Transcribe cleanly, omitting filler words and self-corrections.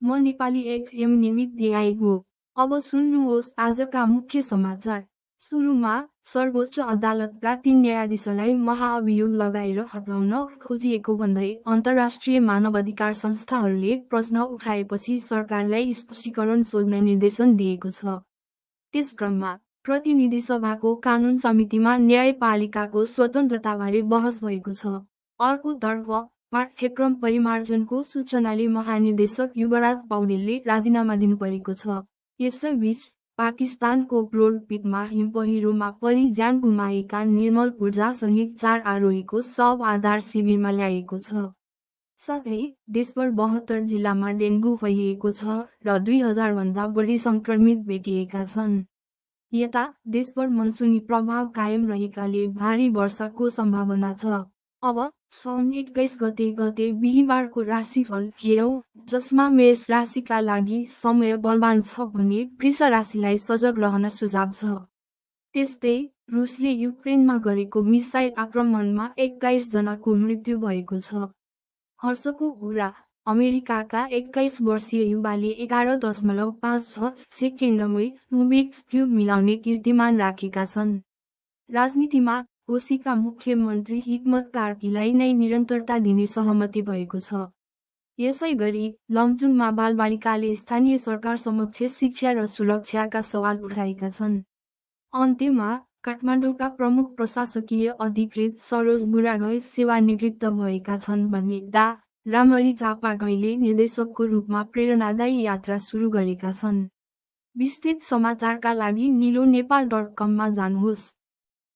म नेपाली एफएम निमित दिआई हो। अब सुन्नुहोस् आजका मुख्य समाचार। सुरुमा सर्वोच्च अदालतका 3 न्यायाधीशलाई महाअभियोग लगाएर हटाउन खोजिएको भन्दै अन्तर्राष्ट्रिय मानवाधिकार संस्थाहरूले प्रश्न उठाएपछि सरकारलाई स्पष्टीकरण सोध्न निर्देशन दिएको छ। त्यस क्रममा प्रतिनिधि सभाको कानून समितिमा न्यायपालिकाको स्वतन्त्रताबारे बहस भएको छ। अर्कोतर्फ पाठ्यक्रम परिमार्जनको सूचनाले महानिर्देशक युवराज पौडेलले राजीनामा दिनुपरेको छ। यसैबीच पाकिस्तानको ब्रोडपिटमा हिमपहिरोमा परि ज्यान गुमाएका निर्मल पूर्जा सहित 4 आरोहीको शव आधार शिविरमा ल्याइएको छ। साथै देशभर 72 जिल्लामा डेङ्गु फैलिएको छ र 2000 भन्दा बढी संक्रमित भेटिएका छन्। यता देशभर मनसुनी प्रभाव कायम रहेकाले भारी वर्षाको सम्भावना छ। अब साउन 21 गते बिहीबारको राशिफल हेरौँ, जसमा मेष राशिका लागि समय बलवान छ भने वृष राशिलाई सजग रहन सुझाव छ। त्यस्तै रुसले युक्रेनमा गरेको मिसाइल आक्रमणमा 21 जनाको मृत्यु भएको छ। हर्षको कुरा, अमेरिकाका 21 वर्षीय युवाले 11.56 सेकेन्डमै रुबिक्स क्युब मिलाउने कीर्तिमान राखेका छन्। राजनीतिमा कोशीका मुख्यमन्त्री हिक्मत कार्कीलाई नै निरन्तरता दिने सहमति भएको छ। यसैगरी लमजुङमा बालबालिकाले स्थानीय सरकार समक्ष शिक्षा र सुरक्षाका सवाल उठाएका छन्। अन्त्यमा काठमाडौँका प्रमुख प्रशासकीय अधिकृत सरोज बुढागै सेवानिवृत्त भएका छन् भने डा रामहरि चापागाईले निर्देशकको रूपमा प्रेरणादायी यात्रा सुरु गरेका छन्। विस्तृत समाचारका लागि nilonepal.com मा जानुहोस्।